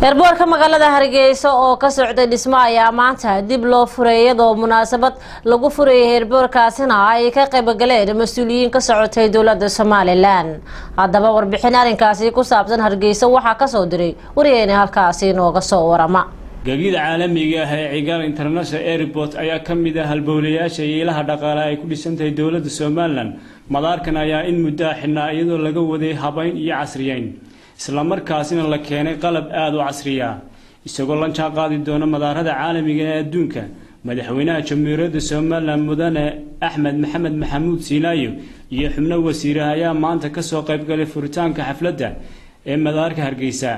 Airportka magaalada Hargeysa oo ka socday dhismo ayaa maanta dib loo furay, iyadoo munaasabad lagu furayay airportkaasina ay ka qaybgaleen mas-uuliyiin ka socotay dowlada Somaliland. Haddaba, warbixin arrinkaasi ku saabsan Hargeysa waxaa kasoo diray wariyeyna halkaasi inooga soo warama. Gegida caalamiga ah ee Cigaal International Airport ayaa ka mid ah halbowlayaasha iyo ilaha dhaqaale ay ku dhisan tahay dowladda Somaliland. Madaarkan ayaa in muddo ah xidhnaa, iyadoo laga waday habayn iyo casriyeyn, islamarkaasina la keenay qalab aada u casriya, isagoo la jaan qaadi doona madaarada caalamiga ee adduunka. Madaxweynaha Jamhuuriyadda Somaliland, Mudane Axmed Maxamed Maxamuud Siinaayo, iyo xubno wasiiraha ayaa maanta kasoo qaybgalay furitaanka xafladda ee madaarka Hargeysa.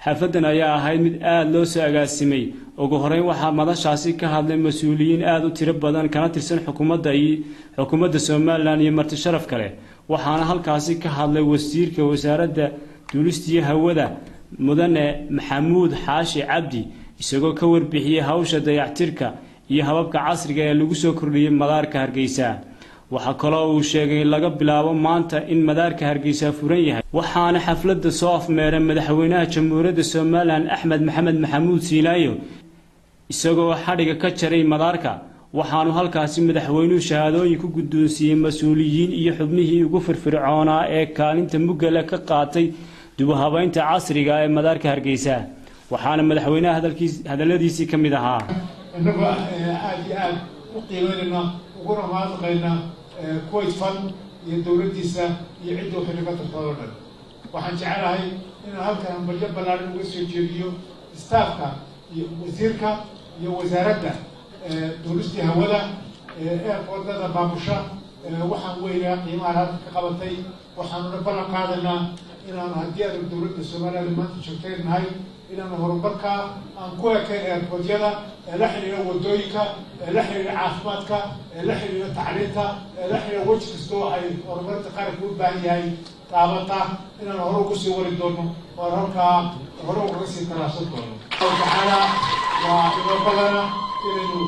Xafladan ayaa ahayd mid aada loo soo agaasimay. Ugu horeyn waxaa madashaasi ka hadlay mas-uuliyiin aada u tiro badan kana tirsan xukuumadda iyo xukuumadda Somaliland iyo marti sharaf kale. Waxaana halkaasi ka hadlay wasiirka wasaaradda duulistiyo hawada, Mudane Maxamuud Xaashi Cabdi, isagoo ka warbixiyey hawsha dayactirka iyo hababka casriga ee lagu soo kordhiyey madaarka Hargeysa. Waxaa kaloo uu sheegay in laga bilaabo maanta in madaarka Hargeysa furan yahay. Waxaana xafladda soo afmeeray madaxweynaha Jamhuuriyadda Somaliland, Axmed Maxamed Maxamuud Siinaayo, isagoo xadhiga ka jaray madaarka. Waxaanu halkaasi madaxweynuhu shahaadooyin ku guddoonsiiyey mas-uuliyiin iyo xubnihii ugu firfircoonaa ee kaalinta muggale ka qaatay dubahabaynta casriga ee madaarka Hargeysa. Waxaana madaxweynaha hadalkiis hadalladiisii ka mid ahaa: Innagoo aada iyo aada u qiimeynayna uguna mahadnaqaynaa Kuwait Fund iyo dowladdiisa iyo cidda waxay naga tartoodo dhan, waxaan jecelahay inaan halkan hambalyo ballaaran uga soo jeediyo staffka iyo wasiirka iyo wasaaradda duulistii hawada airportada maamusha. Waxaan weynaa qiimaha halka ka qabatay. Waxaanuna ballan qaadaynaa inaanu, haddii aanu dowladda Somaliland maanta joogtayn nahay, inaanu horumarka aan ku ekayn airportyada ee la xidhiidha wadooyinka, ee la xidhiidha caafimaadka, ee la xidhiidha tacliinta, ee la xidhiidha weji kastoo ay horumarinta qaranka u baahan yahay taabata, inaanu hore ugu sii wari doono oo halkaa hore ugaga sii tallaabsan doono tacaala. Waa inoo badana inaynu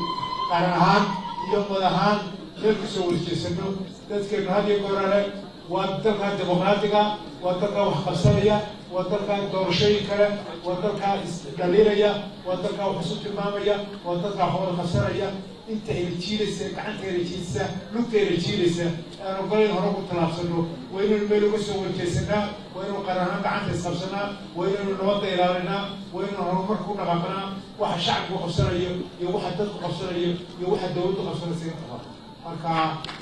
qaran ahaan iyo ummad ahaan meel kasoo warjeesano. Dadkeenu had iyo goorale waa dalka dimuqraatiga, waa dalka wax qabsanaya, waa dalka doorashooyin kale, waa dalka isdhaliilaya, waa dalka wax isu tilmaamaya, waa dalka wax wada qabsanaya. Inta ayna jiidaysa, gacanta ayna jiidaysa, lugta ayna jiidaysa, aan ogolayn hore ugu tallaabsano, waa inaynu meel uga soo warjeesanaa, waa inaynu qaran ahaan gacanta isqabsanaa, waa inaynu nabadda ilaalinaa, waa inaynu horumarka ku dhaqaaqnaa. Waxa shacabku qabsanayo iyo waxa dadku qabsanayo iyo waxa dowladdu qabsanaysa intaba. Marka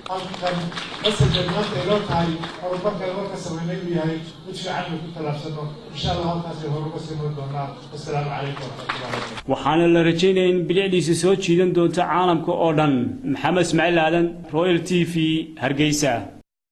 halkan masalkeed maanta inoo tahay horumarka marka samaynay inuu yahay mid fiican aynu ku tallaabsano, insha Allah halkaasay horuga sii mari doonaa. Wasalaamu calaykum waraxmatullahi wabarakatu. Waxaana la rajaynaya in bilicdiisa soo jiidan doonto caalamka oo dhan. Maxamed Ismaaciil Aadan, Royal TV, Hargeysa.